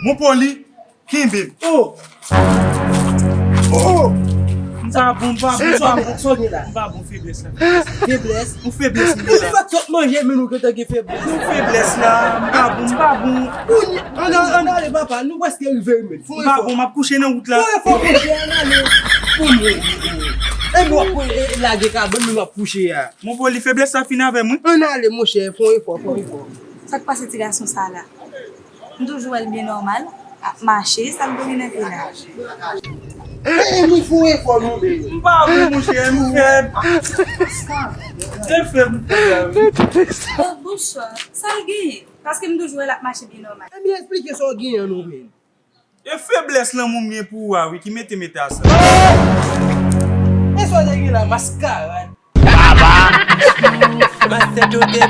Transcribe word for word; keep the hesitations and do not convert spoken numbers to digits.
Mon poli, kenbe m. Oh! Oh! M pa bon, m pa bon, m pa bon. Sa w gen la? M pa bon, feblès la. Feblès? Yon feblès m gen la. Ou fèk sot manje, men ou gentan gen feblès. Yon feblès la, m pa bon, m pa bon. Kounye, ann, ann ale, papa, nou prèske rive wi, men. M pa bon, m ap kouche nan wout la. Fè yon efò, monchè, ann ale. Kounye. E bon, e, e, lage kabann, nou ap kouche a. Mon poli, feblès la fin avè m, wi. Ann ale, monchè, fè yon efò, fè yon efò. Sa k pase ti gason sa la? M toujou wè l byen nòmal, ap mache, sa l dwe gen nan pye la? E, nou fè yon efò, nou, men. M pa bon, monchè, m fèb. E fèb, m fèb. Oh, bonswa. Sa l genyen? Paske m toujou wè l ap mache byen nòmal. Ebyen, esplike sa w genyen an non, men. E feblès lanmou m gen pou ou a, wi, ki mete m eta sa. E sa w te gen la, maskarad? Master Joe T V.